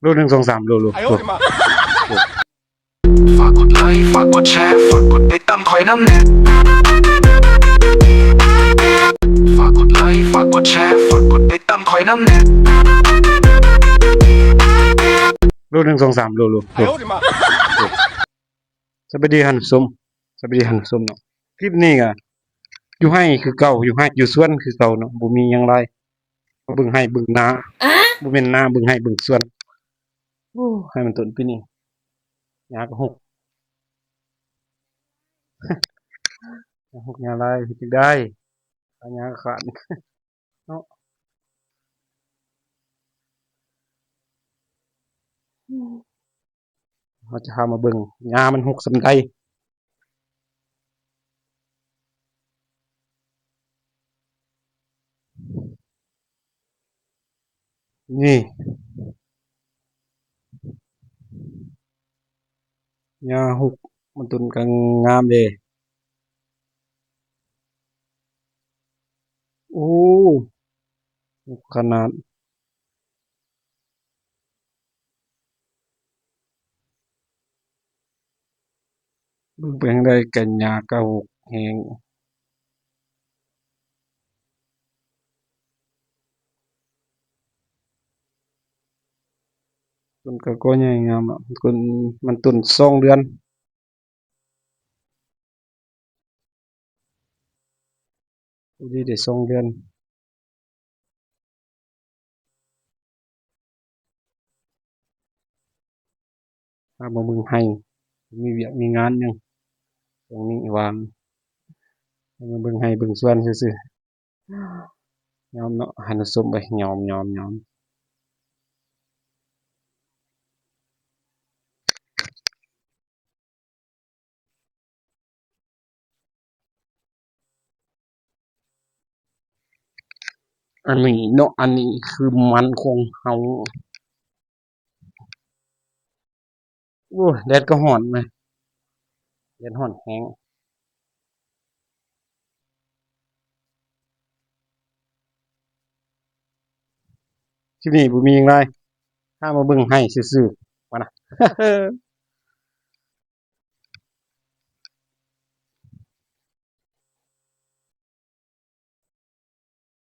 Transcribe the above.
ໂລ ໜຶ່ງ ສອງ ສາມ ໂລ ໂລ ໂລ. ຝາກກົດໄລ ຝາກກົດແຊ ຝາກກົດຕິດຕາມຂ້ອຍນຳແດ່. ຝາກກົດໄລ ຝາກກົດແຊ ຝາກກົດຕິດຕາມຂ້ອຍນຳແດ່. ໂລ ໜຶ່ງ ສອງ ສາມ ໂລ ໂລ ໂລ. ສະບາຍດີທ່ານຜູ້ຊົມ ສະບາຍດີທ່ານຜູ້ຊົມເນາະ. ຄລິບນີ້ກະຢູ່ໄຮ່ຄືເກົ່າ ຢູ່ໄຮ່ຢູ່ສວນຄືເກົ່າເນາະ ບໍ່ມີຫຍັງຫຼາຍ. ມາເບິ່ງໄຮ່ເບິ່ງນາ ບໍ່ແມ່ນນາ ເບິ່ງໄຮ່ເບິ່ງສວນ. ໂອ້ ໄຮ່ມັນຕົ້ນປີນີ້ ຫຍ້າກະຮົກ ຫຍ້າຮົກຫຍ້າລາຍ ເຮັດຈັ່ງໃດ ຫາຫຍ້າຂາດເນາະ. ເຮົາຈະພາມາເບິ່ງຫຍ້າມັນຮົກສ່ຳໃດ. ນີ້ ຫຍ້າຮົກ ມັນຕົ້ນກະງາມເດ້. ໂອ້ ຮົກຂະໜາດ. ເບິ່ງໄປທາງໃດກະຫຍ້າກະຮົກແຮງ. ຕົ້ນກະກໍໃຫຍ່ງາມລະ ຕົ້ນ ມັນຕົ້ນສອງເດືອນ. ພໍດີໄດ້ສອງເດືອນ. ພາມາເບິ່ງໄຮ່ ມີວຽກມີງານຫຍັງ ຊ່ວງນີ້ວ່າງ ມາເບິ່ງໄຮ່ເບິ່ງສວນຊື່ໆ. ຍອມເນາະ ທ່ານຜູ້ຊົມເອີຍ ຍອມ ຍອມ ຍອມ. ອັນນີ້ເນາະ ອັນນີ້ຄືມັນຂອງເຮົາ. ໂອ້ຍ ແດດກໍຮ້ອນເວີຍ ແດດຮ້ອນແຮງ. ຄລິບນີ້ບໍ່ມີຫຍັງຫຼາຍ ພາມາເບິ່ງໄຮ່ຊື່ໆ ວ່ານະ.